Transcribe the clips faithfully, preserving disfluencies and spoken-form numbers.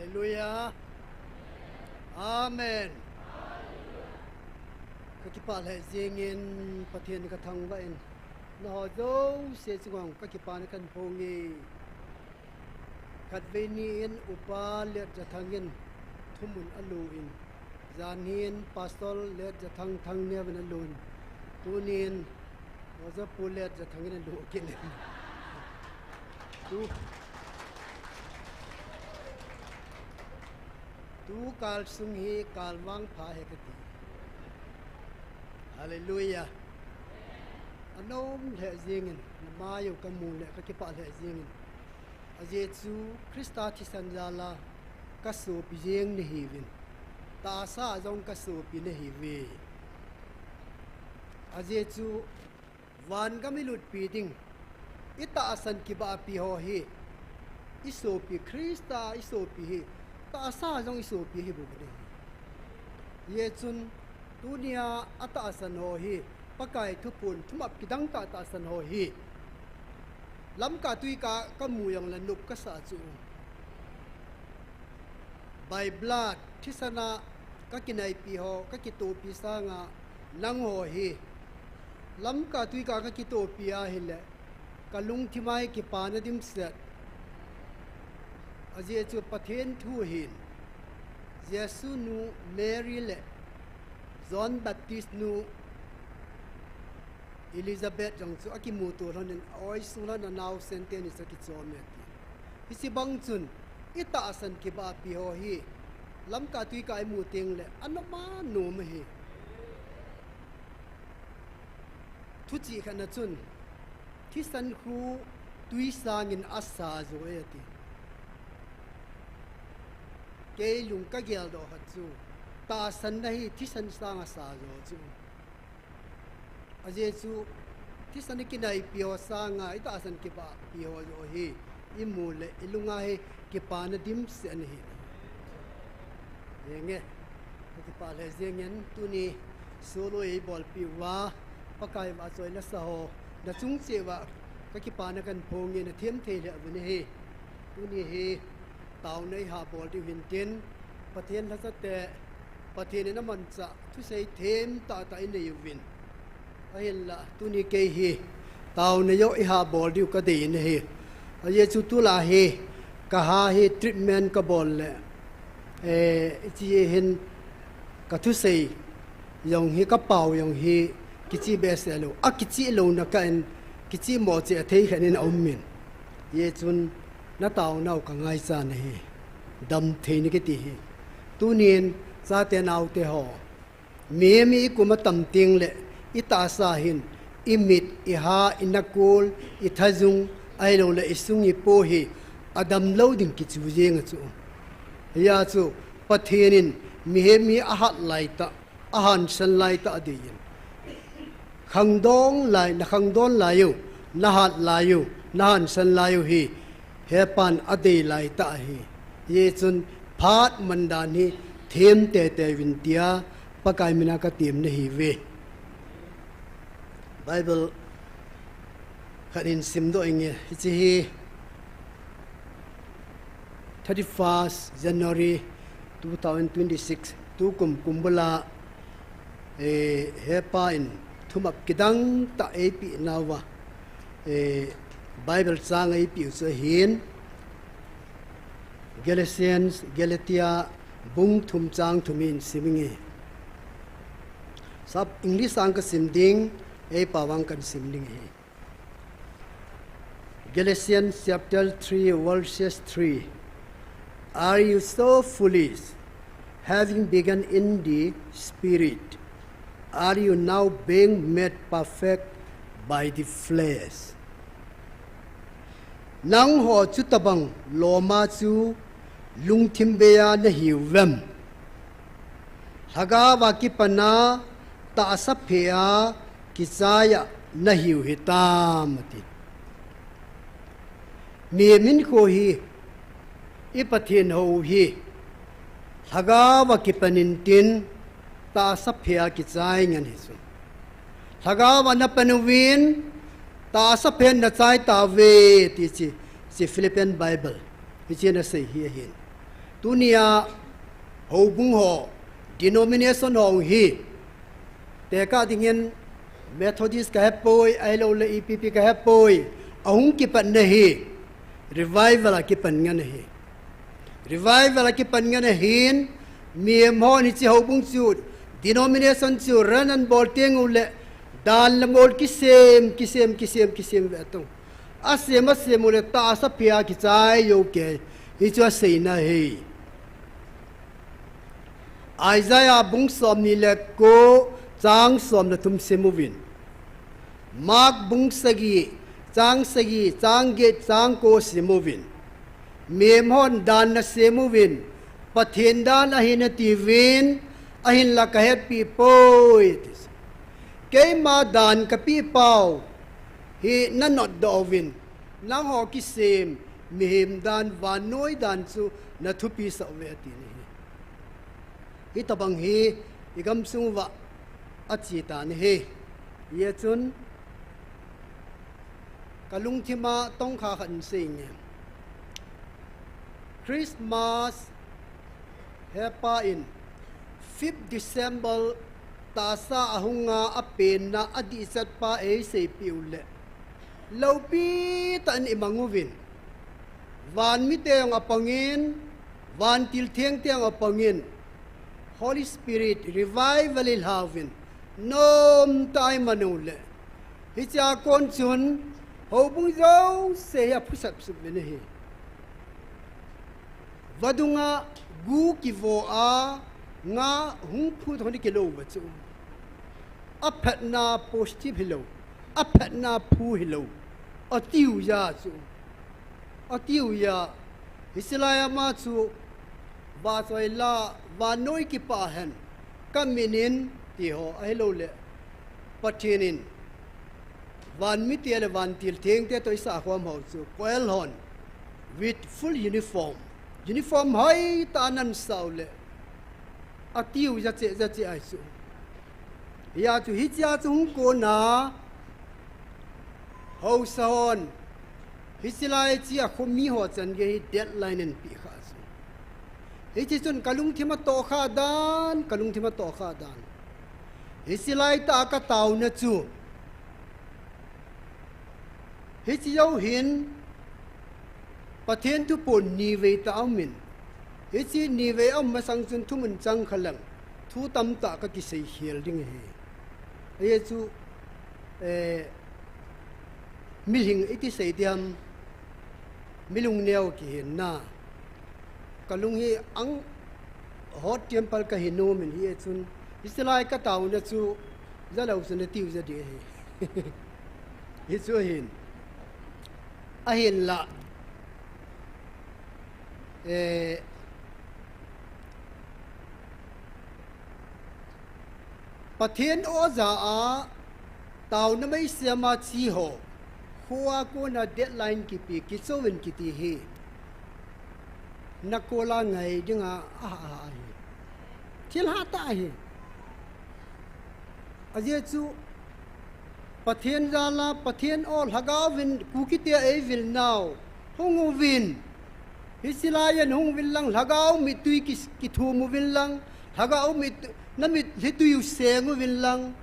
Hallelujah. Amen. Kakipah lheh jengin Pathen kathangvah in, nangho jouse chunga kakipana kahin phong e. Khatvei ni in Upa Letjathang in thumun alo in, jan hin Pastor Letjathang Thangneo in alo in, tunin Oja Pu Letjathang in alo kit in. Tu, tu kal sung hi kal vangpha ahi kati. Hallelujah. Anom lheh jengin, namai u kamu le kakipah lheh jengin. Ajeh chu Christa thisan jal a kasopi jeng nahiuvin, tahsa a jong kasopi nahiuve. Ajeh chu vangam ilutpi ding, itahsan kibahpi ho hi isopi, Christa isopi hi, tahsa a jong isopi ahibouve. Hijeh chun tunia atahsan ho hi, Pakai thuphon thumap kidang tah tahsan ho hi, lamkah tuikah kamu jongle nop kasah chu, by blood, thisan a kakinaipi ho, kakitopi sanga nangho hi, lamkah tuikah kakitopi ahile, kalungthim a hi kipana dimset. Ajeh chu Pathen thu ahin, Jesu nu Mary le John Baptist nu Elizabeth jong chu akimuto lhonin, aoisung lhon a naosen teni chu akichom e ati. Hiche bang chun, itahsan kibahpi ho hi, lamkah tuikah imu tengle, anop a nom ahi. Thuchih khatna chun, thisan khu twi sangin asa jo e ati. Kei lung kageldoh khat chu, tahsanna hi thisan sanga sa jo chu. Ajeh chu, thisan a kinaipi ho sanga itahsan kibahpi ho jo hi, imu le ilunga hi kipana dimset ahi. Henge, kakipah lheh jengin tuni solo eibolpeh uva, Pakai vahchoina sa ho, nachung cheh uva kakipana kahin phong e, nathem thei lheh uvin ahi. Tuni hi taona ihahbol diu hintin, Pathen lhachate, Pathen in amanchah thusei them tahtah inei uvin. Ahinla, tuni kei hi taona joh ihahbol diu kadei in ahi. Ajeh chu tulai hi, kaha hi treatment kabol le, eh, hiche hin kathusei jong hi, kapao jong hi, kicheh behseh lou, akicheh louna kah in, kicheh mo cheh a thei khat in aumin. Hijeh chun, nataonau kangaichan ahi, damtheina kiti hi. Tunin, chate naote ho, mihem hi ikum atam tengle, itahsa hin, imit, iha, inakol, ithajung, ahiloule isung ipo hi, adamlou ding kichu jeng ahi chu. Hijeh chun, Pathen in mihem hi ahat laitah, ahansan laitah adeiyin. Khangdong lai, nakhangdon lai u, nahat lai u, nahansan lai u hi, hepan adei laitah ahi. Hijeh chun phat mandan hi them teitei uvin tia Pakai mina katem nahiuve. Bible khat hin simdoh inge, hiche hi thirty-first January two thousand twenty-six, tukum kumbula, eh, hepa in thumap kidang tah eipeh nauva, eh, Bible chang eipeh u chu ahin, Galatians, Galatia, bung thum chang thum hin sim inge. Sap English a kasim ding, eipao vang kasim ding ahi. Galatians chapter three, verses three. Are you so foolish? Having begun in the Spirit, are you now being made perfect by the flesh? Nangho chutobang loma chu lungthim beiya nahiuvem? Lhagaova kipana tahsa phea kichaiya nahiu hitam, ati. Mihem hinkho hi, i Pathen hou hi, Lhagaova kipan intin, tahsa phea kichai ngen ahi chu. Lhagaova napan uvin, tahsa phen nachai tauve, ti hiche, hiche Philippian Bible hiche in asei hi ahin. Tunia houbung ho, denomination ho hi, tekah dingin Methodist kahepoi, ahilouleh E P P kahepoi, ahung kipatna hi revival a kipan ngen ahi. Revival a kipan ngen ahin, mihem hon hiche houbung chu, denomination chu ran anbol teng uleh, dan le mol kisem, kisem, kisem, kisem ve tong. Asem, asem uleh tahsa pia kichai jou kei. Hichu aseina ahi. Isaiah bung somni le ko, chang som le thum sim uvin. Mark bung sagi, chang sagi, chang get, chang ko sim uvin. Mihem hon dan nasem uvin, Pathen dan ahi natiuvin, ahinla kahetpi poi, ati. Keima dan kapeh pau hi nanotdoh uvin, nangho kisem mihem dan, vannoi dan chu nathupisah uve, ati ahi. Hitobang hi igamsung uva ache tan ahi. Hijeh chun kalungthima tongkha khat in sei inge. Christmas hepa in fifth December tahsa ahunga apenna adihchetpa eiseipeh uleh, loupi tah in imang uvin, van mite jong apangin, vantil thengte jong apangin, Holy Spirit revival ilhauvin, nomtah a iman uleh, hichea kon chun houbung jouse hi aphusap sup uvin ahi. Vadunga gu kivo a, nga hung phut hon kilou uva chu, aphatna positive hilou, aphatna phu hilou, atiuva chu, atiuva, hichelai ama chu vahchoi la, vannoi kipah hen, kamin in, tiho ahilouleh, Pathen in van mite le vantil thengte toh eisah khom ho chu, choir hon with full uniform, uniform hoitah a anan sah uleh, atiuva cheh, ja cheh ahi chu. Hijeh chun hichea chu hung kona, haosa hon, hichelai chea khomi ho chan gei hi deadline anpeh kha chu. Hiche chun kalungthim atohkha dan, kalungthim atohkha dan, hichelai tah a kataona chu, hiche jou hin Pathen thupon nivei tah aumin, hiche nivei aum masang chun thumun chang kha leng, thu tamtah kakisei khel ding ahi. Hijeh chun, eh, mihing iti sei diham, mi lungneo kihin na, kalung hi ang hot temple kahi nomin, hijeh chun hichelai kataona chu jalou chu natiu ja ding ahi. Hichu ahin, ahinla, eh, Pathen aw ja a taona meisem a che ho, khoa kona deadline kipe, kichouvin kiti hi, nakola ngai dinga aha, aha ahi. Thil hatah ahi. Ajeh chu Pathen jal a, Pathen aw, Lhagao vin Kukite eivil nau, hung uvin. Hichelai a hung uvin lang, Lhagao mittui ki, kithum uvin lang, Lhagao mit, namit lhitui u seng uvin lang,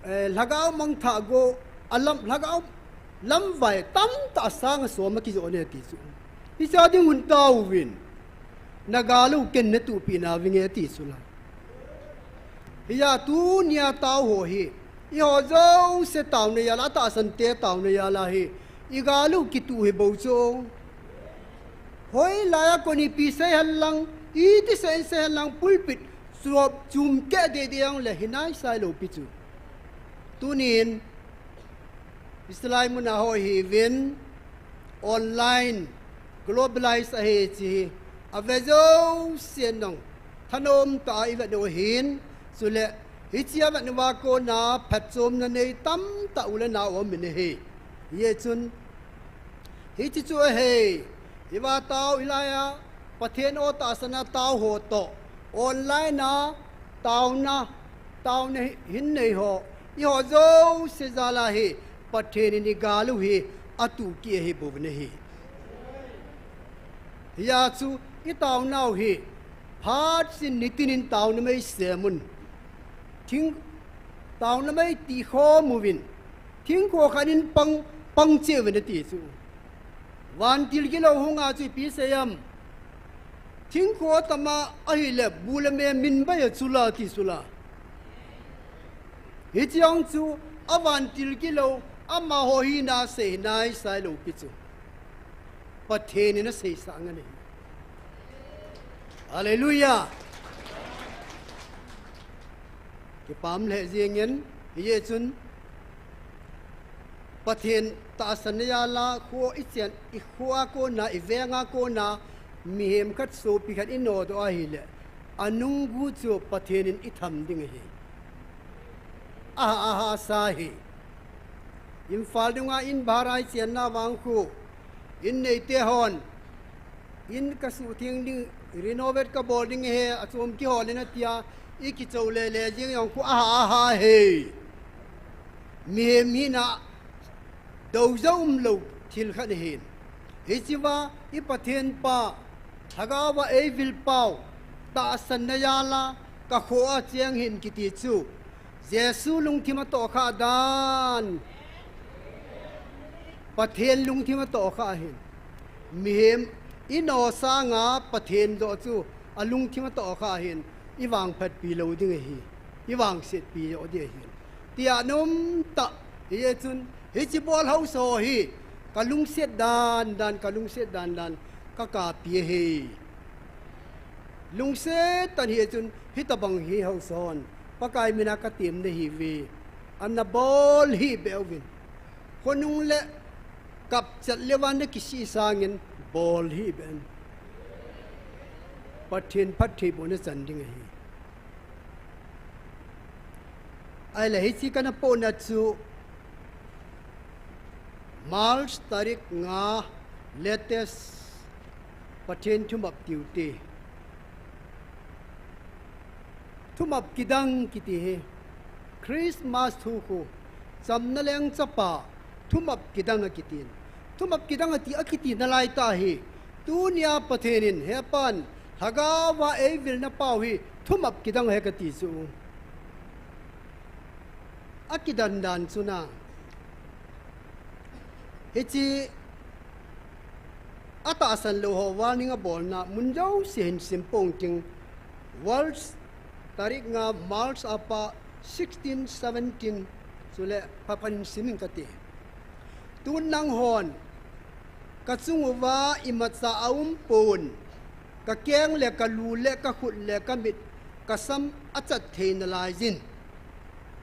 eh, Lhagao mangthah go, alam, Lhagao lamvai tamtah asang asom a kijoh ne ti chu. Hiche ding un tauvin. Nagal u ken natuhpeh nauvinge ti chu la. Hijeh a tunia tao ho hi, eiho jouse taona jal a, atahsan te taona jal a hi, igal u kituh hi bou chu. Hoilai a kon ipi sei hen lang, iti sei sei hen lang, pulpit chom, chom keh deh deh jong le hinai sai lou pi chu. Tunin, Israel muna ho hiuvin, online, globalize ahi hiche hi, ave jousen jong thanom tah a ivet u ahin, chule hiche avet uva kona phatchomna nei tamtah u le nao aumin ahi. Hijeh chun, hiche chu ahi, hiva tao hilai a, Pathen aw tahsan a tao ho toh, online a taona, taona hi, hin nei ho, eiho jouse jal a hi, Pathen in igal u hi atuh kit ahi bouvin ahi. Hijeh chun, I taonau hi, phat sin nitin in taona mei sem un. Thing, taona mei ti khom uvin. Thingkho khat in pang, pang cheh uvin ati chu. Vantil gilou hunga chu ipi sei am. Thingkho tama ahile bu le me min bai a chula ti chula. Hiche jong chu a vantil gilou amaho hina sei nai sai lou pi chu. Pathen in asei sanga nei. Hallelujah. Kipah lheh jingin, hijeh chun Pathen tahsanna jal a kho i chen, i kho a kona, i veng a kona, mihem khat sopi khat i nodoh ahile, anunggu chu Pathen in i tham ding ahi. Aha, aha, sa hi. Imphal dunga in bhara i chenna vang khu, in neite hon, in ka suhtheng ding, renovate ka bol ding ahi, achom kihol in atia, i kichou lele jing jong khu aha, aha hi. Mihem hina dou jou umlou thil khat ahin. Hichea i Pathen pa, Lhagao va eivil pau, tahsanna jal a ka kho a cheng hin kiti chu, Jesu lungthim atoh kha dan, Pathen lungthim atoh kha ahin. Mihem i no sanga Pathen joh chu alungthim atoh kha ahin, i vangphatpi lou ding ahi, i vangsetpi lou ding ahi. Tia nomtah, hijeh chun, hiche bol haosa hi, ka lungset dan dan, ka lungset dan dan, ka kapi ahi. Lungset tah in hijeh chun, hitobang hi haosa hon, Pakai mina ka temna ahiuve. Ana bol hih beh uvin. Khonung le kapchat le van na kisih sangin bol hih beh in. Pathen phattheibohna chan ding ahi. Ahile hiche kana pohna chu March tarik nga latest Pathen thumop tiu te. Thumop kidang kiti hi Christmas thu khu, chamna leng chapa, thumop kidang akitin. Thumop kidang ati, akiti nalai tah hi. Tunia Pathen in, he pan, Lhagao va eivilna pau hi, thumop kidang ahi kati chu. Akidan dan chu na. Hiche atahsan lou ho warning abolna mun jouse hin sim ponting. World tarik nga March a pat sixteen, seventeen chule phapan sim in kati. Tun nanghon kachung uva imacha aumpon, kakeng le kalu le kakhut le kamit kasam achat thei nalaiyin,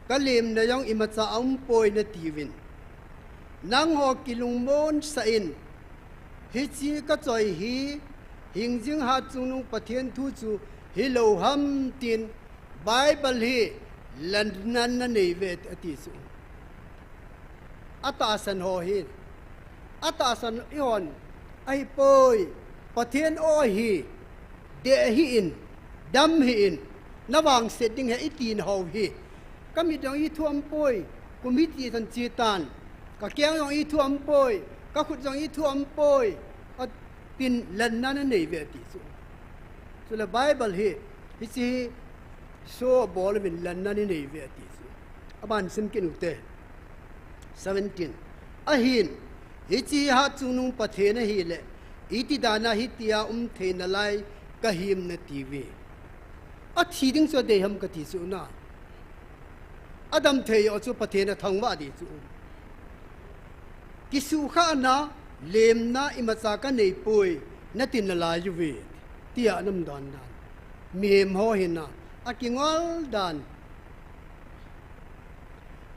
kalemna jong imacha aumpoi natiuvin. Nangho kilungmonsah in, hiche kachoi hi hingjing hatchungnung Pathen thu chu hilou ham tin, Bible hi lanna nanei uve ati chu. Atahsan ho hi, atahsan ihon ahipoi, Pathen o ahi, deh hih in, dam hih in, navangset ding ahi iti nahou hi. Kamit jong ithu aumpoi, kum hiti chan chetan, kakeng jong ithu aumpoi, kakhut jong ithu aumpoi, atin lanna nanei uve ati chu. Chule Bible hi, hiche hi show abol uvin lanna nanei uve ati chu. Aban sim kit ute. Seventeen. Ahin, hiche hatchungnung Pathen ahile, iti dana hitia um thei nalai kahim natiuve. Athi ding chu adei ham kati chu na. Adam thei jeh chu Pathen athangvah ding chu. Kisuhkhahna, lemna imacha kaneipoi, nati nalaiuve, tia anam dan dan. Mihem ho hina, akingol dan.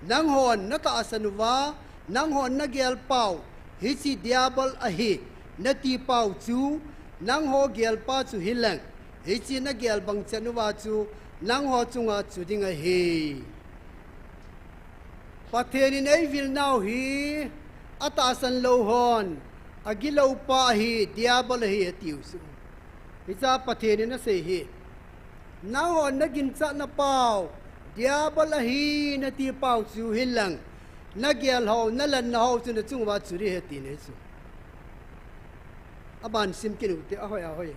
Nanghon natahsan uva, nanghon nagel pau, hiche diabol ahi, nati pau chu, nangho gelpa chu hileng, hiche nagel bangchan uva chu, nangho chunga chu ding ahi. Pathen in eivilnau hi, atahsan lou hon, agiloupa ahi, diabol ahi atiu chu. Hichea Pathen in asei hi. Nanghon naginchatna pau, diabol ahi nati pau chu hileng, nagel ho, nalanna ho chu nachung uva chu ding ahi ati nei chu. Aban sim kit ute, ahoi, ahoi.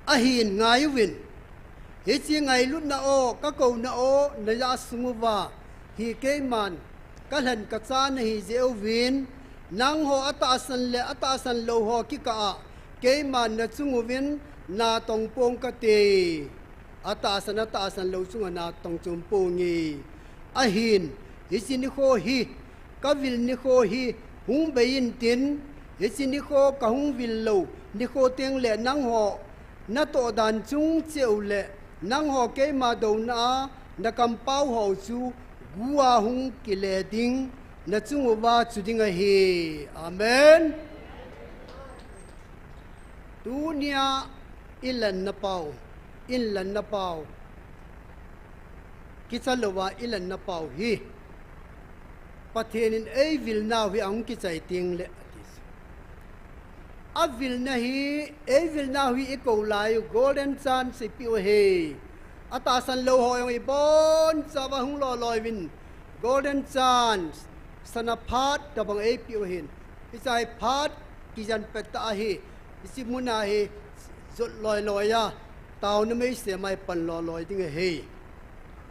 Ahin ngai uvin, hiche ngailutna o, ka kouna o, na ja sung uva hi keiman ka lhen ka cha na hi jeh uvin, nangho atahsan le atahsan lou ho kikah a keiman na chung uvin na tong pong kate. Atahsan, atahsan lou chunga na tong chom ponge. Ahin, hiche nikho hi, ka vil nikho hi hung bei intin, hiche nikho ka hung vil lou nikho teng le nangho na toh dan chung cheh u le, nangho keima douna a na kampau ho chu gu a hung kile ding, na chung uva chu ding ahi. Amen. Tunia i lanna pau, in lanna pau, kicha louva i lanna pau hi Pathen in ei vilnau hi ahung kichai teng le ati. A vilna hi, ei vilnau hi i kou lai u golden chance i piu ahi. Atahsan lou ho jong i bon chauva hung loloi uvin golden chance, sana phat tabang ei piu ahin. Hiche hi phat kijen pet tah ahi. Hiche muna hi jot loi loi a, taona mei sem a i pan loloi ding ahi.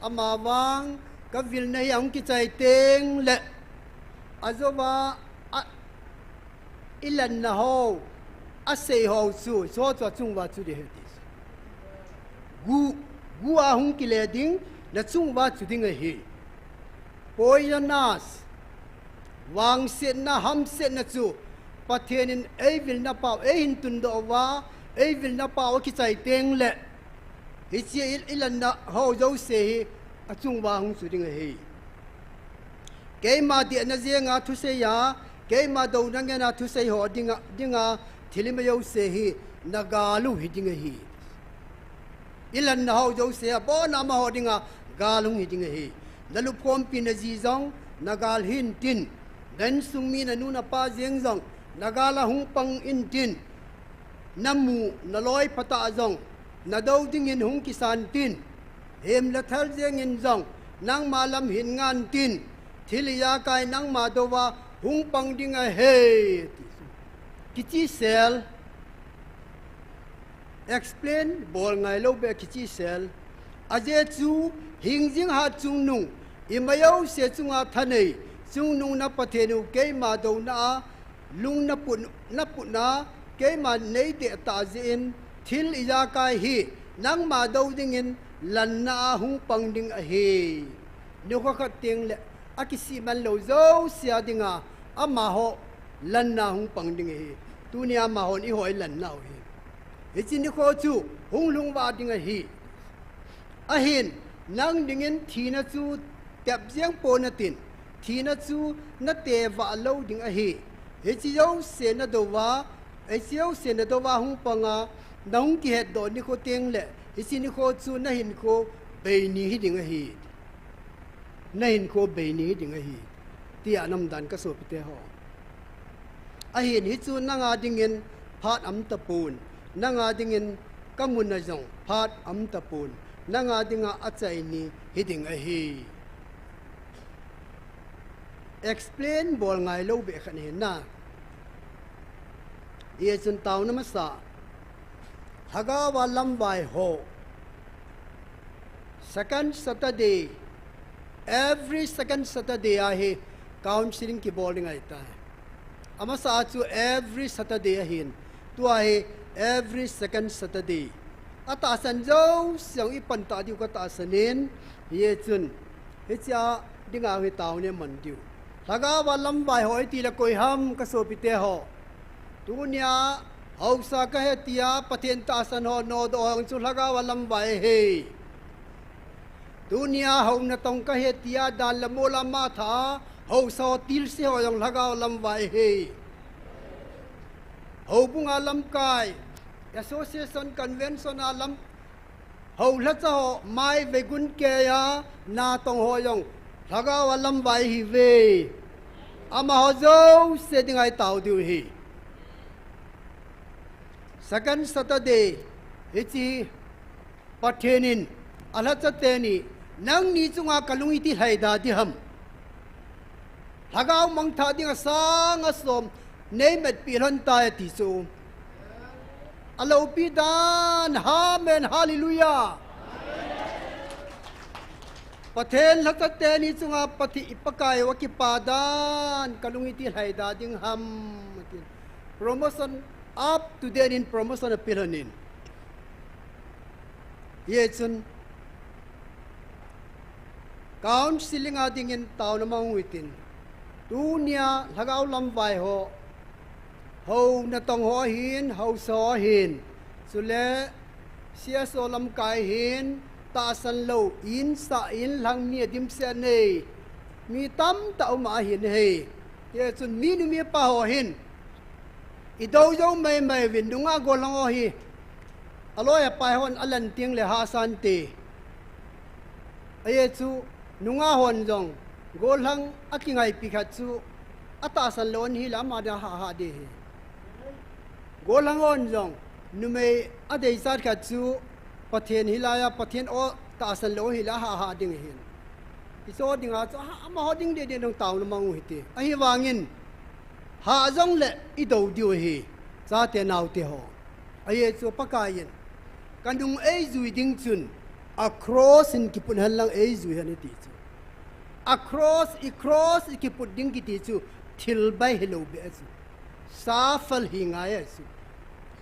Amavang ka vilna hi ahung kichai teng le, ajouva a, i lanna ho, asei ho chu, chu chu achung uva chu ding ahi ti. Gu, gu a hung kile ding, na chung uva chu ding ahi. Poisonous, vangsetna, hamsetna chu Pathen in ei vilna pau, ei hin tundoh uva, ei vilna pau akichai teng le, hiche i, i lanna ho jouse hi achung uva hung chu ding ahi. Keima dehna jenga thusei a, keima douna ngena thusei ho dinga, dinga thil ima jouse hi na gal u hi ding ahi. I lanna ho jouse a, abona amaho dinga gal hung hi ding ahi. Na lupkhompi na ji jong na gal hi intin, na insung mi na nu na pa jeng jong na gal a hung pang intin, na mu na loi phatah jong na dou dingin hung kisan tin, hem le thal jengin jong nangma lam hin ngan tin, thil ijakai nangma douva hung pang ding ahi, ti chu. Kichesel, explain bol ngai lou beh, kichesel. Ajeh chu hingjing hat chungnung, ima jouse chunga thanei chungnung na Pathen u keima douna a lung na put, na putna, keima nei deh tah jeh in, thil ijakai hi nangma dou dingin lanna a hung pang ding ahi. Nikho khat teng le akisih man lou jouse a dinga amaho lanna hung pang ding ahi. Tunia amahon eiho i lanna u hi, hiche nikho chu hung lhung vah ding ahi. Ahin, nang dingin thina chu tep jeng pon natin, thina chu na te vah lou ding ahi. Hiche jouse na douva, hiche jouse na douva hung panga, na hung kihetdoh nikho teng le, hiche nikho chu na hinkho bei ni hi ding ahi. Na hinkho bei ni hi ding ahi, tia namdan ka sopite ho. Ahin hichu nanga dingin phat aum tapon, nanga dingin ka muna jong phat aum tapon, nanga dinga achai ni hi ding ahi. Explain bol ngai lou beh khat ahi na. Hijeh chun taona masa, lhagao a lamvai ho, second Saturday, every second Saturday a hi counseling kibol ding ahitai. Amasa a chu every Saturday ahin, tua hi every second Saturday. Atahsan jouse jong i pan tah diu ka tahsan in, hijeh chun hichea dinga hi taona man diu. Lhagao a lamvai ho iti le koi ham ka sopite ho. Tunia haosa kahi tia Pathen tahsan ho nodoh ho jong chu lhagao a lamvai ahi. Tunia hou natong kahi tia dan le mol a matha a haosa ho tilse ho jong lhagao lamvai ahi. Houbunga lamkai, association, convention a lam, hou lhacha ho mai vei gun keiya natong ho jong lhagao a lamvai ahiuve. Amaho jouse dinga i tao diu ahi. Second Saturday, hiche Pathen in alhacha teni, nangni chunga kalung iti lhai da diham. Lhagao mangthah ding asang asom nei metpi lhon tai ati chu. Alopi dan, amen, hallelujah. Pathen lhachate ni chunga Pathen i Pakai u akipa dan, ka lung iti lhai da ding ham, atin. Promotion up to date in promotion apeh lhonin. Hichun, counseling a dingin taona mang u hitin. Tunia lhagao lam vai ho, hou natong ho ahin, haosa ho ahin, chule C S O lamkai ahin, tahsan lou, in sa, in lhang mi adimset nei, mi tamtah um ahin ahi. Hichun minu mipa ho hin, i dou jou maimai uvin, nungah gollhang ho hi, aloi apai hon alan teng le hahsa inte. Ajeh chu, nungah hon jong, gollhang akingaipi khat chu, atahsan lou ahin la ama dia hahsa ding ahi. Gollhang hon jong, numei adeichat khat chu, Pathen hilai a, Pathen o tahsan lou ahin la hahsa ding ahin. Hiche dinga chu, a, amaho ding deh deh dong taona mang u hite. Ahivangin, hah jongle i dou diu ahi, chate naote ho. Ajeh chu Pakaiyin, ka nung eijui ding chun, a cross in kiput hen lang eijui hen ati chu. A cross, i cross i kiput ding kiti chu, thil bai hilou beh chu. Suffer hi ngai ahi chu.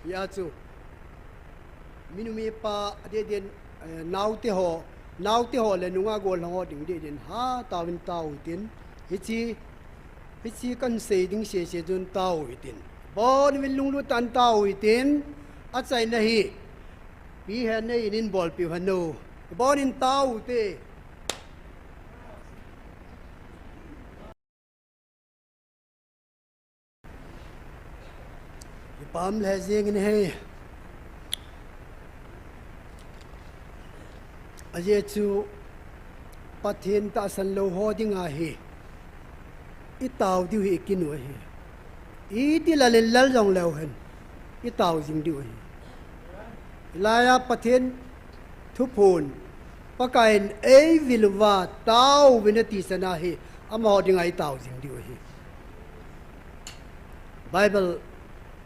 Hia chu, minu mipa adeh deh in, eh, naote ho, naote ho le nungah gollhang ho ding deh deh in, ha, taovin tao u hitin. Hiche, hiche kahin sei ding sese chun tao u hitin. Bon uvin lunglut tah in tao u hitin. Achaina hi, Pi Hennei in eibolpiu hen o. Bon in tao u hite. Kipah lheh jeng in ahi. Ajeh chu Pathen tahsan lou ho dinga hi i tao diu hi i kin u ahi. Iti lal in lal jong leu hen, i tao jing diu ahi. Hilai a Pathen thuphon, Pakaiyin eivil uva tao uvin ati chan a hi, amaho dinga i tao jing diu ahi. Bible,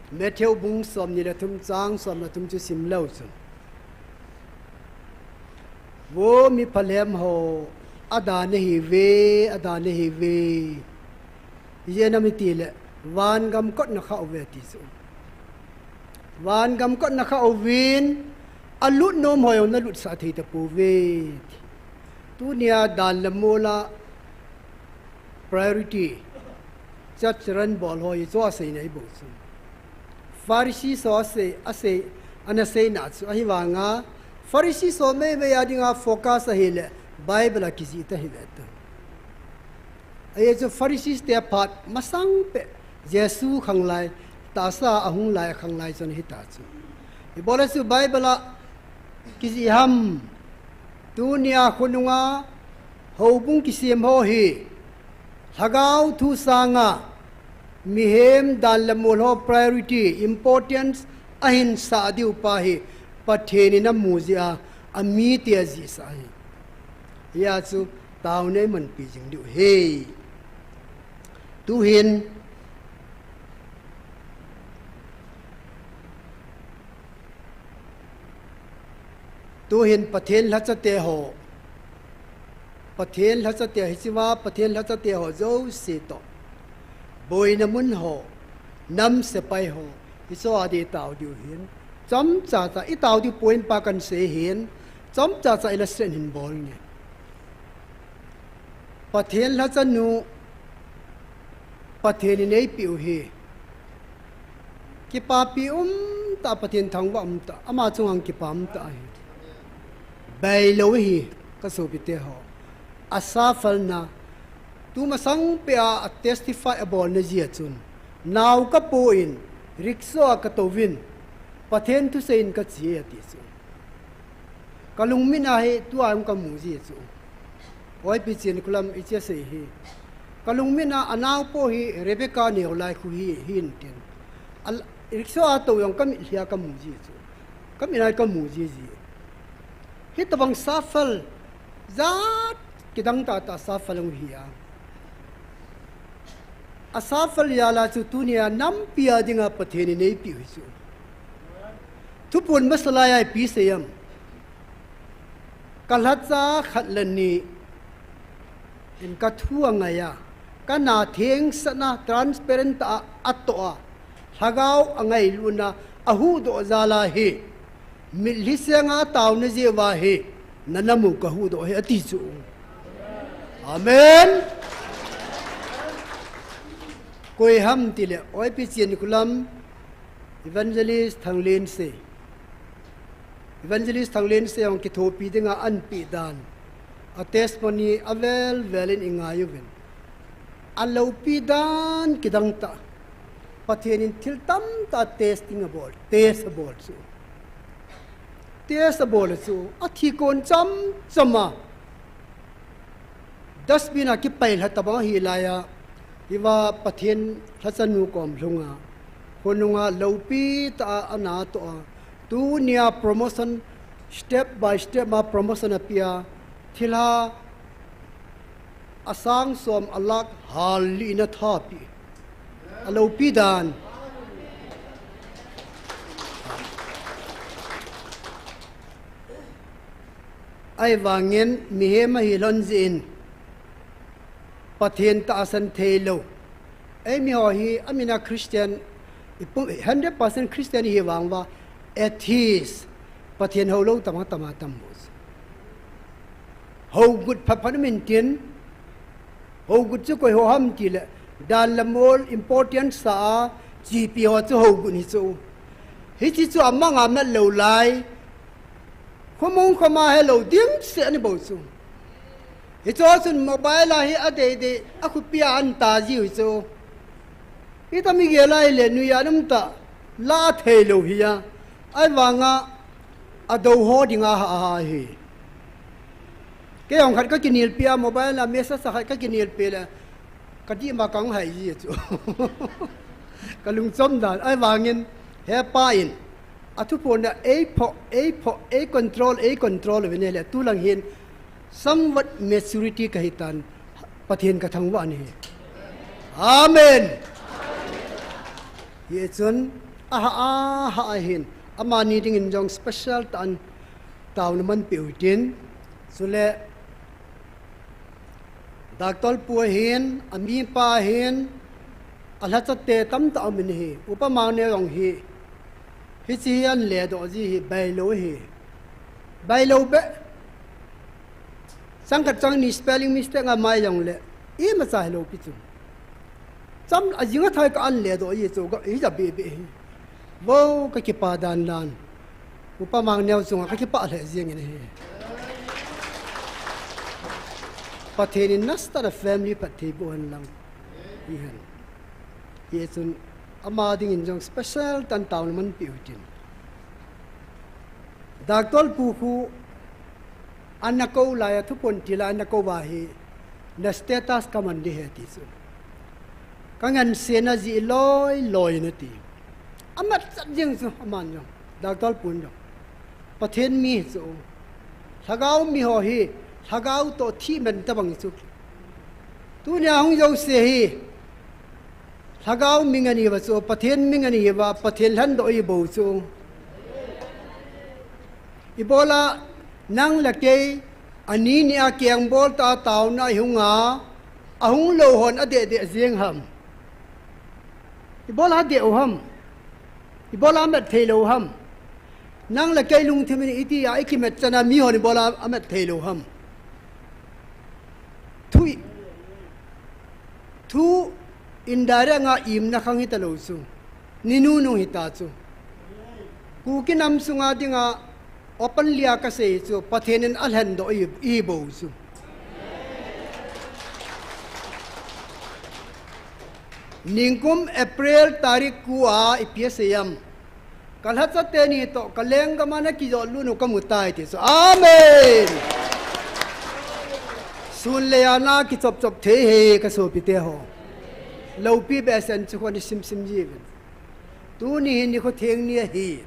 Matthew bung somni le thum chang som le thum chu sim leu chun, Vo mi phalhem ho, ada nahiuve, ada nahiuve. Ijeh inem itile, vangam kot nakhah uve ati chu. Vangam kot nakhah uvin, alut nom ho jong nalutsah thei tapouve. Tunia dan le mol a priority, chat charan bol ho hichu aseina ahi bou chu. Pharisee ho asei, asei, ana seina chu ahivanga, Pharisee ho meimei a dinga focus ahile, Bible a kijih ta ahi ve ta. Ajeh chu Pharisee te aphat masang peh, Jesu khanglai, tahsa ahung lai a khanglai chun hita chu. Ibol a chu Bible a kijih ham, tunia khonunga houbung kisem ho hi, lhagao thu sanga, mihem dan le mol ho priority, importance ahin sah diu pa hi, Pathen in amu jeh a, amite ajihsah ahi. Hia chu, taona imanpi jing diu ahi. Tuhin, tuhin Pathen lhachate ho, Pathen lhachate, hichea Pathen lhachate ho jouse toh, boina mun ho, nam sepai ho, hicho a ding i tao diu ahin, chomcha cha i tao diu point pa kahin sei ahin, chomcha cha illustrate hin bol nge. Pathen lhachanu, Pathen in eipeh u hi, kipapi umtah, Pathen thangvah umtah, ama chunga kipa umtah ahi. Beilou ahi, ka sopite ho. A suffer na, tumasang peh a, a testify abolna jeh a chun, nao kapon, rickshaw a katouvin, Pathen thusei in kache ati chu. Kalungmit a hi tua jong kamu ji chu. Oi, Pi Chinkholam, iche sei hi. Kalungmit a, anaopo hi Rebecca Neolai khu hi, hin tin. Al-, rickshaw a tou jong kamitlhi a kamu ji chu. Kamit a kamu jiji. Hitobang suffer, jat kidang tahtah suffer jong hi a. A suffer jal a chu tunia nampi a dinga Pathen in eipeh u hi chu. Thuphon masa lai a ipi asei em? Ka lhacha khat le ni in ka thu angai a, ka na thengsahna transparent a atoh a, lhagao angailutna ahuhdoh jal a hi, mitlhi senga taona jeh uva hi, na namu ka huhdoh hi ati chu. Amen. Koi ham tile, oipi chin kulam, Evangelist Thanglensei. Evangelist Thanglensei hung kithopi dinga anpi dan, a testimony avel vel in i ngai uvin. A lopi dan kidang tah. Pathen in thil tamtah testing abol, test abol chu. Test abol chu, a thi kon cham cham a. Dustbin a kipai lha tabang ahi lai a, hiva Pathen lhacha nu kom lhunga, khonunga lopi tah a ana toh a, tunia promotion, step by step a promotion ape a, thilha asang som a lakh hal li na thapi. A lopi dan. Ahivangin mihem ahi lhon jeh in Pathen tahsan thei lou. Eimi ho hi, a min a Christian, i pum, hundred percent Christian ihi vang uva, atheist, Pathen hou lou tam a tam a tam mo. Hou gut phat phat um in tin, hou gut chu koi ho ham tile, dan le mol important sa a, chepi ho chu hou gut hi chu. Hichi chu amang a mat lou lai, Khomong khoma helou ding seh ani bou chu. Hicho chun mobile a hi adei dei, akhupi a an ta jiu chu. Hitam igel a hile nuiya nam ta la thei lou hi a. Ahivanga adou ho dinga ha, ha hi. Kei jong khat ka kinelpi a mobile a message khat ka kinelpi le. Ka dih ma kang hai ji chu. Ka lungchom dan, ahivangin, hepa in, athuphon a, ei phoh, ei phoh, ei control, ei control, vin le, tulang hin, somewhat maturity kahi tan, Pathen ka thangvah ahi. Amen. Hichun, aha, aha, ahin, amani dingin jong special tah in, taona manpeh u hitin, chule, Doctor pu ahin, amipa ahin, alhachate tamtah aum in ahi, Upa Mangneo jong hi, hichi hi ahin ledoh ji hi, bailou ahi. Bailou beh. Chang khat chang ni spelling mistake a mai jongle, imacha hilou pi chu. Cham ajing athai ka ahin ledoh ji chu, ka, hija bebe hi. Vo ka kipa dan dan. Upa Mangneo chunga ka kipah lheh jeng in ahi. Pathen in nasatah a family phatthei boh hen lang. Hihen. Hichun ama dingin jong special tah in taona manpeh u hitin. Doctor pu khu ana kou lai a thuphon ti lai ana kou va hi na status kaman ding ahi ti chu. Ka ngansena jeh loi loi in ati. Amat chat jeng chu aman jong. Doctor pun jong. Pathen mi hi chu. Lhagao mi ho hi. Lhagao toh thih man tabang hi chu. Tunia hung jouse hi. Lhagao mi ngen ihiuva chu. Pathen mi ngen ihiuva. Pathen lhendoh ihi bou chu. Ibola nang le kei. Ani nia keng bol ta taona ihung a, ahung lou hon adeh deh jeng ham. Ibola adeh u ham. Ibola amat thei lou ham. Nang le kei lungthim in iti a ikimat chan a mi hon ibola amat thei lou ham. Thu i, thu indirect a imna khang hita lou chu. Ni nunung hita chu. Kuki nam sunga dinga openly a kasei chu Pathen in alhendoh ihi, ihi bou chu. Ningkum April tarik ko a ipi asei em. Ka lhacha teni toh ka lenggam a na kijot lut u kamu tai ti chu. Amen. Sun le a na kichop chop thei hi ka sopite ho. Loupi behseh in chu khon i sim sim jiuvin. Tuni hi nikho theng ni ahi.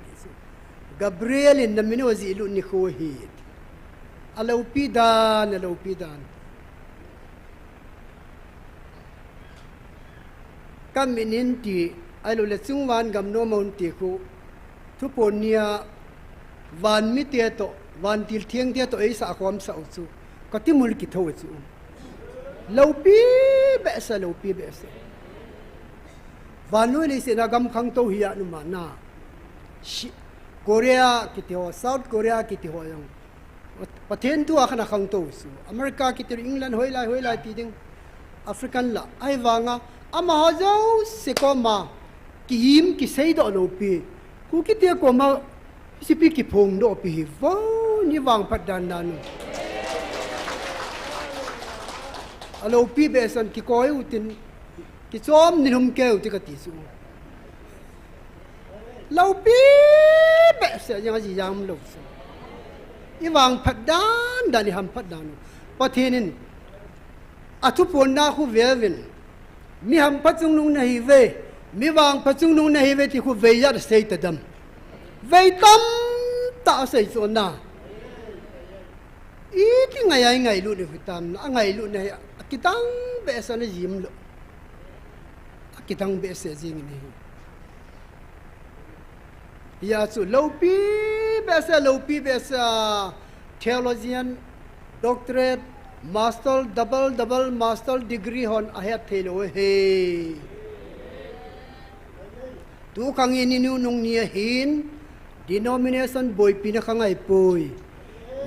Gabriel in na min u ajih lut nikho ahi. Aloupi dan, aloupi dan. Ka min in ti, ahilou le chungvang gam nom a hung ti khu. Thuphon nia van mite toh, vantil thengte toh eisah khom sah u chu, ka timul kitho u chu. Loupi behseh, loupi behseh. Vannoi leiset a gam khangtou hi a um a na. Shi-, Korea kiti ho, South Korea kiti ho jong. Pathen thu a khan akhangtou u chu. America kiti, England hoilai, hoilai ti ding. African la, ahivanga, amaho jouse koma, kihim, kiseidoh loupi. Kukite koma, hichepi kiphongdoh pi hi, vo, ni vangphat dan dan u. Aloupi behseh, kikoi utin, kichom nilhum kei uti kati chu. Loupi behseh, jeng aji jam lou chu. I vangphat dan dan, i hamphat dan u. Pathen in, athuphonna khu veuvin. Mi hampha chungnung nahiuve, mi vangpha chungnung nahiuve ti khu vei jat asei tadem. Vei tamtah asei chu na. Iti ngai a ingailut u hitam na, angailutna hi akidang behseh na jim lou. Akidang behseh jing in ahi. Hia chu loupi behseh, loupi behseh a theologian, doctorate, master, double, double master degree hon ahet thei lou ahi. Tukhang in i nunung ni ahin, denomination boipina khang ahipoi.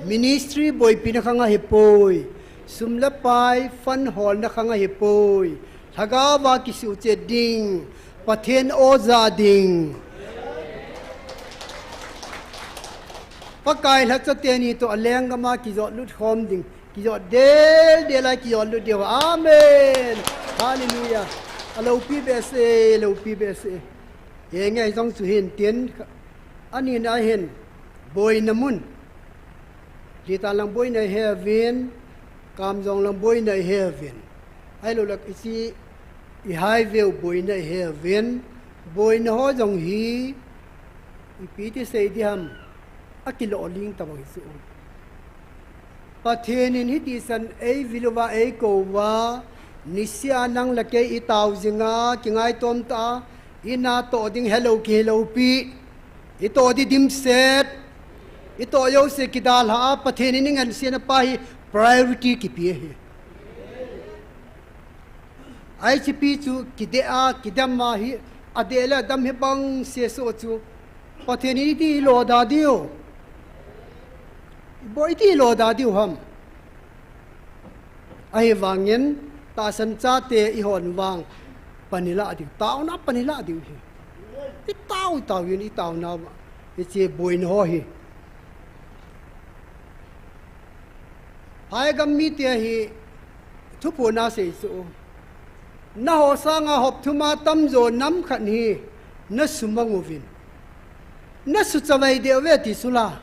Ministry boipina khang ahipoi. Sum le pai, fund holna khang ahipoi. Lhagao va kisuhchet ding, Pathen aw ja ding. Pakai lhacha teni toh alenggam a kijot lut khom ding. Kijot del del a kijot lut diu. Amen. Hallelujah. Aloupi behseh, loupi behseh. Henge jong chu hin tin. Ani na hin. Boina mun. Litan lang boina iheuvin, Kamjong lang boina iheuvin. Ahilou le hiche i highway u boina iheuvin. Boina ho jong hi, ipi ti sei diham, akilolhing tabang hi chu. Pathen in hitisan eivil uva, eikou uva, niseh a nang le kei itao jinga, kingaitom tah a, ina toh ding helou kihelou pi. Itoh di dimset. Itoh jouse kidalha a, Pathen in ingansena pa hi priority kipe ahi. Hichepi chu kideh a, kidam a hi, adeh le adam hi bang seso chu. Pathen in iti iloda diu. Ibo iti iloda diu ham. Ahivangin, tahsan chate ihon vang, pan ilah diu, taona pan ilah diu hi. Itao, itao in, itaona, hiche boina ho hi. Phaigam mite hi, thuphon a sei chu. Naho sanga hop thum a tamjo nam khat hi, nasumang uvin. Nasuchavai deh uve ti chu la.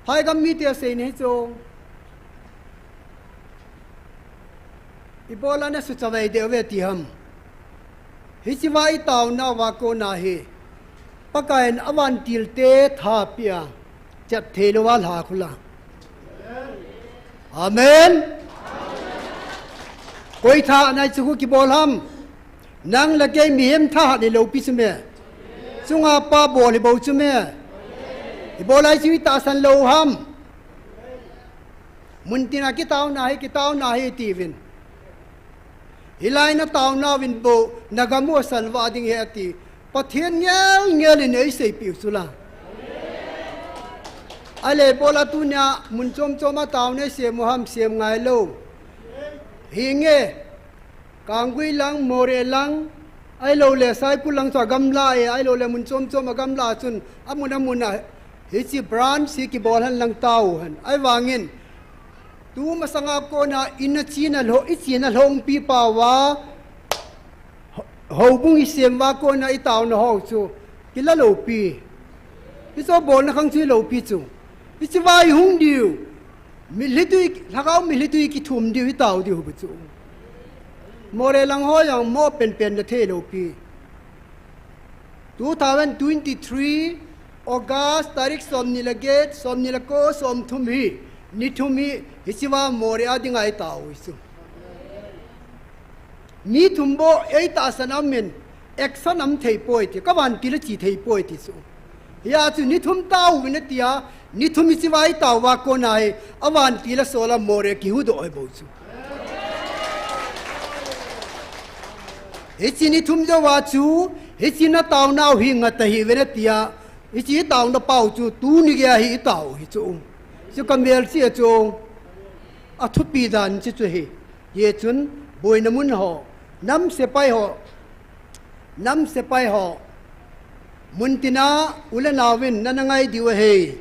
Phaigam mite asei ni chu. Ibola nasuchavai deh uve ti ham. Hichea itaonauva kona hi. Pakaiyin avantilte thapeh a. Chat theilouva lha khu la. Amen. Koi thahatna chu khu kibol ham. Nang le kei mihem thahat ilou pi chu me. Chunga pa bol hi bou chu me. Ibola hichu itahsan lou ham. Muntina kitaona hi, kitaona hi tiuvin. Hilai nataonauvin bou, nagam u asalvah ding ahi ati. Pathen ngelngel in eiseipeh u chu la. Ahile ibola tunia, mun chom chom a taona isem u ham, sem ngailou. Hinge, Kanggui lang, Moreh lang, ahilouleh Saikul lang chu agamla e, ahilouleh mun chom chom agamla chun, amun amun a, hiche branch hi kibol hen lang tao hen. Ahivangin, tu masanga kona, ina china lho, ichina lhongpi pauva, ho-, houbung isem uva kona itaona ho chu, kila lou pi. Hichu bolna khang chu lou pi chu. Hichea ihung diu. Mitlhi tui, lhagao mitlhi tui kithum diu, itao diu hu chu. Moreh lang ho jong mo penpen na theilou pi. Two thousand twenty-three, August, tarik somni le get, somni le ko, somthum hi, ni thum hi, hichea Moreh a dinga itao u chu. Mi thum bou eitahsan a um in, Action aum thei poi ti, ka vantil a chi thei poi ti chu. Hia chu ni thum tao uvin atia, ni thum hichi vai tao uva kona hi, a vantil a sol a Moreh kihuhdoh ahi bou chu. Hichi ni thum jouva chu, hichi na taonau hi ngah ta hih uvin atia, hichi taona pau chu tuni geiya hi i tao hi chu. Chu ka melchih a chu, a thupi dan chu chu hi. Hichun, boina mun ho, nam sepai ho, nam sepai ho, muntina u le naovin nana ngai diu ahi.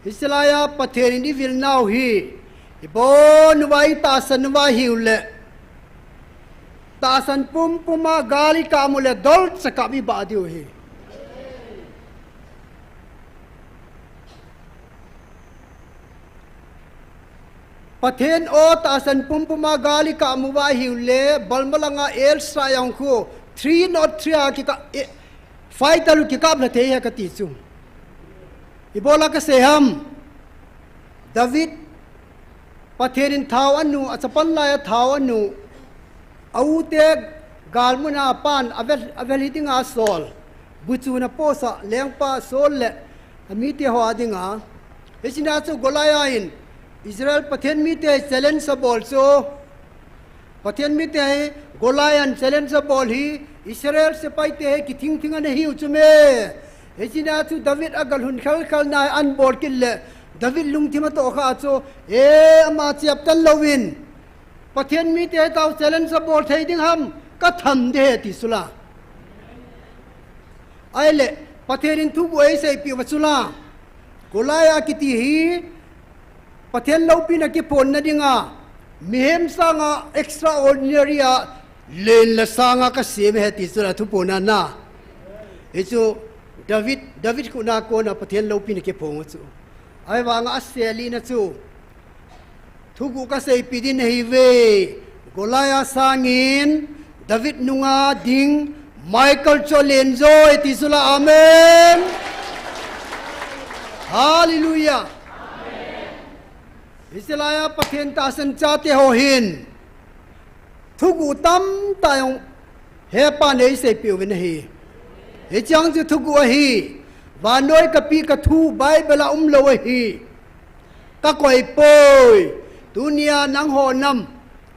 Hiche laiya Pathen in i vilnau hi, i bon uva i tahsan uva hiu le, tahsan pumpum a gal i kap u le dolcha kap i bah diu ahi. Pathen aw tahsan pumpum a gal i kap uva hiu le, Burma langa L S A jong khu three nought three a kikap, eh, fighter u kikap lha thei ahi kati chu. Ibola kasei ham. David, Pathen in thao anu, a chapang laiya thao anu. A u te galmun a pan, a vel, a vel hi dinga sol. Buchun a post a, lengpa sol le, a mite ho a dinga. Hichea chu Goliath in, Israel Pathen mite challenge abol chu. Pathen mite hi Goliath in challenge abol hi, Israel sepai te hi kithing thing ana hiu chu me. Hichea chu David a galhun khel khel na hi ana bol kit le, David lungthim a tohkhah chu, e, ama chiap tan louvin. Pathen mite tao challenge abol thei ding ham, ka tham ding ahi ti sula. Ahile, Pathen in thuguh eiseipeh uva sula. Goliath kiti hi, Pathen loupina kiphonna dinga, mihem sanga extraordinary a, len le sanga kasem ahi ti sula thuphonna na. Hichu, David, David khut a kona Pathen loupina kiphong u chu. Ahivanga aselina chu. Thuguh kaseipeh ding ahi ve. Goliath sangin David nunga ding Michael chu alen joi ti sula, amen. Hallelujah. Hiche laiya Pathen tahsan chate ho hin. Thuguh tamtah jong hepan eiseipeh uvin ahi. Hiche jong chu thuguh ahi. Vannoi kapi kathu Bible a umlou ahi. Kakoi poi. Tunia nangho nam.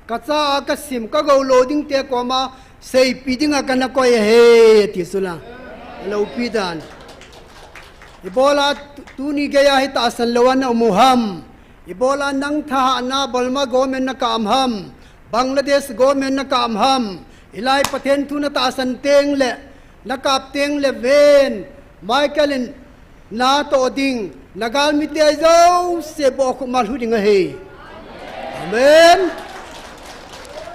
Kacha a kasim kagou lou ding te koma seipeh dinga kana koi ahi. Ti sula. Alopi dan. Ibola tu-, tuni geiya hi tahsan lou a na um u ham. Ibola nang thahatna Burma government na kap ham, Bangladesh government na kap ham, hilai Pathen thu na tahsan teng le, na kap teng le ven, Michael in na toh ding, na galmite jouse bohkhup ma lhu ding ahi. Amen.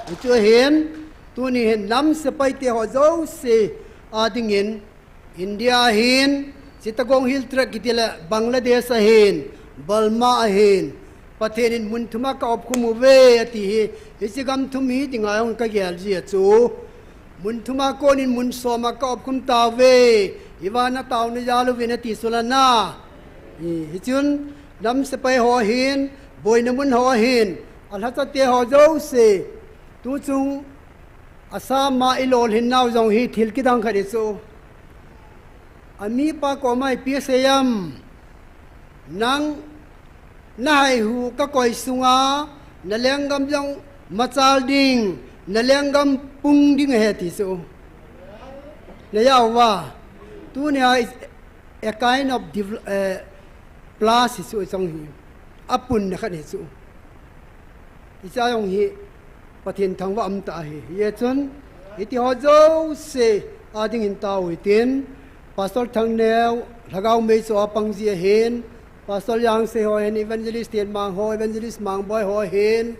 Hichu ahin, tuni hin nam sepai te ho jouse a dingin, India ahin, Chittagong Hill Tract kiti le Bangladesh ahin, Burma ahin, Pathen in mun thum a ka opkhum uve ati hi, hiche gam thum hi dinga jong kagel ji a chu. Mun thum a konin mun som a ka opkhum tauve, hiva na taona jal uvin ati sula na. Hi, hichun, nam sepai ho ahin, boina mun ho ahin, alhacha te ho jouse, tuchung, Assam a i lolhin nau jong hi thil kidang khat ahi chu. A mipa koma ipi asei em. Nang, na haihu ka koi sunga, na lenggam jong machal ding, na lenggam pung ding ahi ti chu. Na jao uva. Tunia is a kind of devel-, eh, plus hi chu jong hi. Apunna khat hi chu. Hiche jong hi Pathen thangvah umtah ahi. Hichun, hiti ho jouse a dingin tao hitin, Pastor Thangneo, Lhagao mei chu apang ji ahin, Pastor Yangsei ho ahin, Evangelist Tenmang ho, Evangelist Mangboi ho ahin,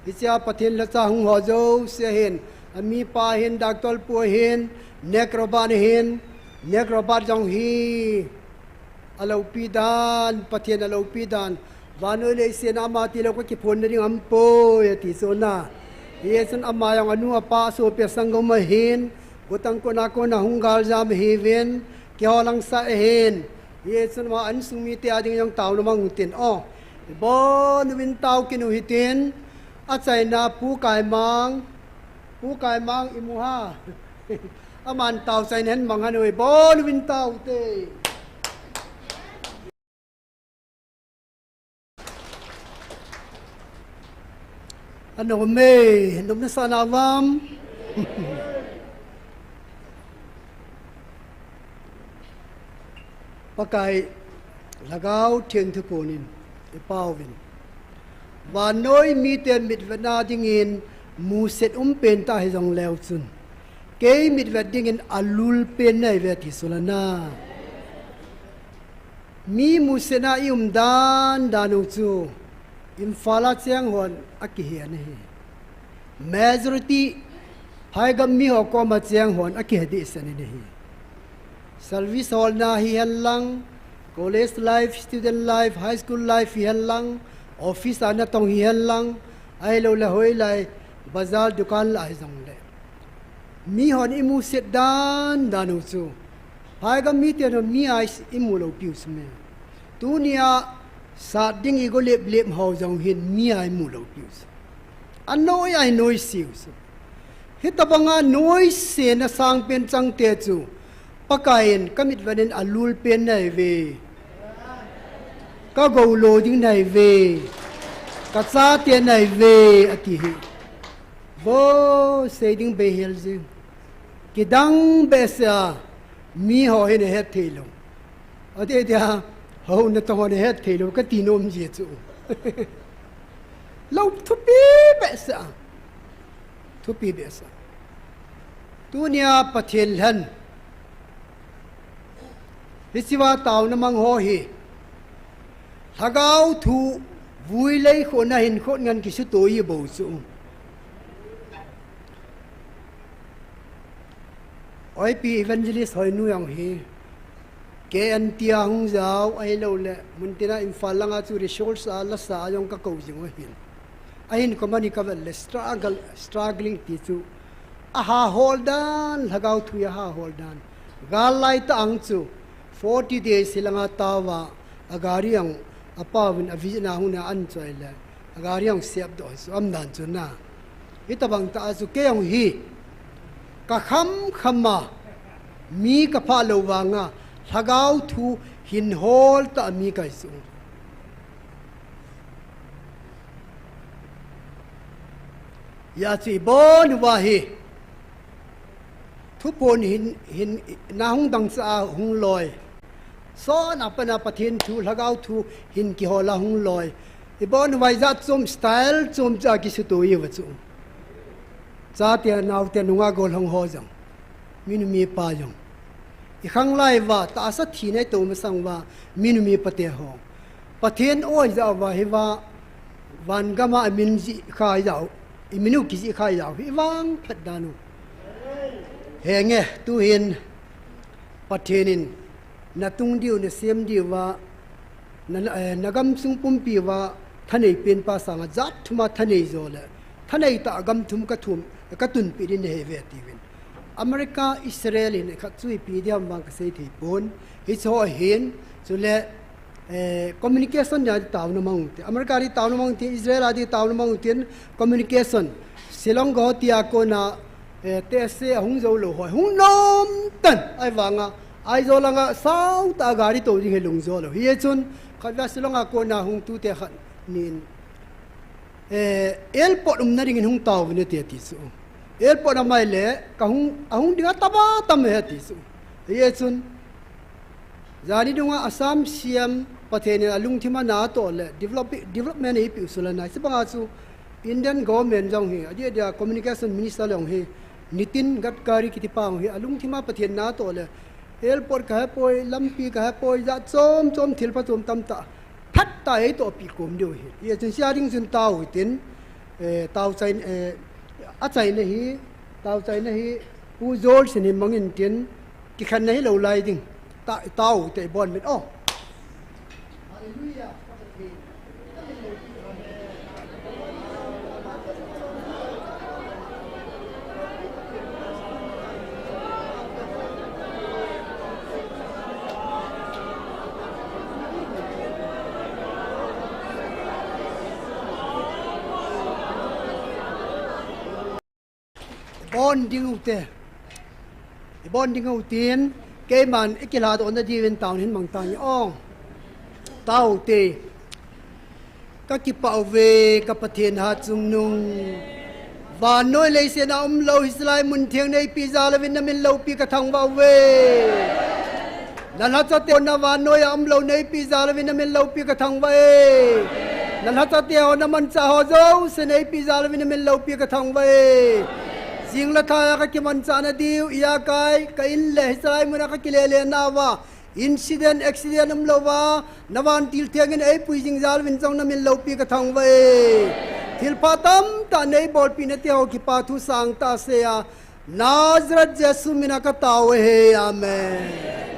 hichea Pathen lhacha hung ho jouse ahin, a mipa ahin, Doctor Pu ahin, Nek Robert ahin, Nek Robert jong hi, Aloupi dan, Pathen aloupi dan. Vannoi leiset a ama tilou kakiphonna ding aumpoi, ati chu na. Hichun ama jong anu apa asopi asanggam ahin, gotang kona kona hung galjam ahiuvin, kiholang sah ahin. Hichun ama insung mite a ding jong taona mang utin. O, ibon uvin tao kit u hitin, achaina Pu Kaimang, Pu Kaimang imu ha. Aman tao chaina hin mang hen oi, bol uvin tao te. Anom e, anom nasa na vam. Pakai Lhagao Theng thupuon in i pao uvin. Vannoi mite mitvetna dingin musit um pen ta hi jong leu chun, kei mitvet dingin alul pen nei ve ti sulana. Mi musitna i um dan dan u chu Imphal a cheng hon a kihe ana hi. Majority phaigam mi ho koma cheng hon a kihe dehset ana hi. Service holna hi hen lang, college life, student life, high school life hi hen lang, office a natong hi hen lang, ahilou le hoilai bazar dukan lah hi jong le. Mi hon i musit dan dan u chu phaigam mite hon mi a i mu lou piu chu me. Tunia sat ding i go lep lep ho jong hin mi a i mu lou piu chu. Anoi a i noise u chu. Hitabanga noise na sang pen chang te chu Pakaiyin ka mitvet in alul pen nei ve. Ka gou lo ding nei ve. Ka chate nei ve ati hi. Vo sei ding bei hel jing. Kidang behseh a mi ho hin ahet thei lou. Ati ati a ho natong ho ahet thei lou kati nom ji chu. Lou thupi behseh a. Thupi behseh. Tunia Pathen lhen. Hichea taona mang ho hi. Lhagao thu vui lei khona hin khot ngan kisuto i bou chu. Oipi evangelist hoi nu jong hi. K N T a hung jao ahilou le. Muntina Imphal langa chu resource a lasa a jong ka kou jing u hin. Ahin company ka vet le struggle, struggling ti chu. Aha hol dan, lhagao thu aha hol dan. Gal lai ta ang chu. Forty days hilanga taova, a gari ang, a paovin a visit na hung na an choi le. A gari ang siap doh chu, am dan chu na. Hitabang ta a chu kei ang hi. Ka kham kham a, mi ka pha lou vanga, lhagao thu hin hol ta mi kai chu. Hia chu i bon uva hi. Thuphon hin, hin na hung dangchah a hung loi. Sona pana Pathen thu, lhagao thu hin kihol a hung loi. I bon uva i jat chom, style chom cha kisuto i uva chu. Chate naote nunga gollhang ho jong. Minu mipa jong. I khang lai uva, tahsa thi nei to masang uva, minu mipa te ho. Pathen oi ja uva hi uva, van gam a i min jih kha i ja u, i min u kijih kha i ja u, hi vang phat dan u. Henge, tuhin Pathen in na tung diu, na sem diu uva, na, na, eh, na gam sung pumpi uva, thanei pen pa sanga jat thum a thanei jo le, thanei ta gam thum ka thum, ka tunpi din he ve ti uvin. America, Israel in khat chu ipi diam vang ka sei thei pon. Hiche ho hin, chule, eh, communication dia di taona mang u te. America di taona mang u te, Israel a di taona mang u tin, communication. Shillong go tia kona, eh, T S A hung jou lou hoi. Hung nom tan, ahivanga, Aizawl langa sao ta gari to ding he lung jo lou. Hichun, khat va Shillong a kona hung tute khat nin. Eh, airport umna dingin hung taovin ati, ati chu. Airport a mai le, ka hung, a hung ding a tama tam he ati chu. Hichun, jani dunga Assam C M Pathen in a lungthim a na toh le, develop, development eipe u sulan a. Hiche banga chu, Indian government jong hi, adia dia communication minister jong hi, Nitin Gadkari kiti pa jong hi, a lungthim a Pathen na toh le, airport ka hepoi, lampi ka hepoi, jat chom chom thil pha chom tam ta. Phat ta ei toh pi kom diu hi. Hichun sia ding chun tao hitin, eh, tao chai, eh, a chaina hi, tao chaina hi, Pu George in hin mangin tin, kikhenna hi lou lai ding. Ta, tao te bon min. Oh. Hallelujah. Bon ding u te. Ibon ding utin, keiman ikilhadohna diuvin taovin hin mangtang ong. Taute. Kakipah uve, ka Pathen hatchungnung. Vannoi leiset a umlou, hiche lai mun theng neipi jal uvin namin loupi kathangvah uve. Nalhachateho na vannoiya umlou neipi jal uvin namin loupi kathangvah e. Nalhachateho namanchah ho jouse neipi jal uvin namin loupi kathangvah e. Jing le thaiya kakimanchah nadiu, ijakai, ka in le hiche lai muna kakilele nauva, incident, accident umlouva, navantil thengin eipui jing jal uvin jong namin loupi kathangvah e. Thilpha tamtah neibolpina teho kipathu sangtah seiya, Nazareth Jesu mina katao ahi, amen.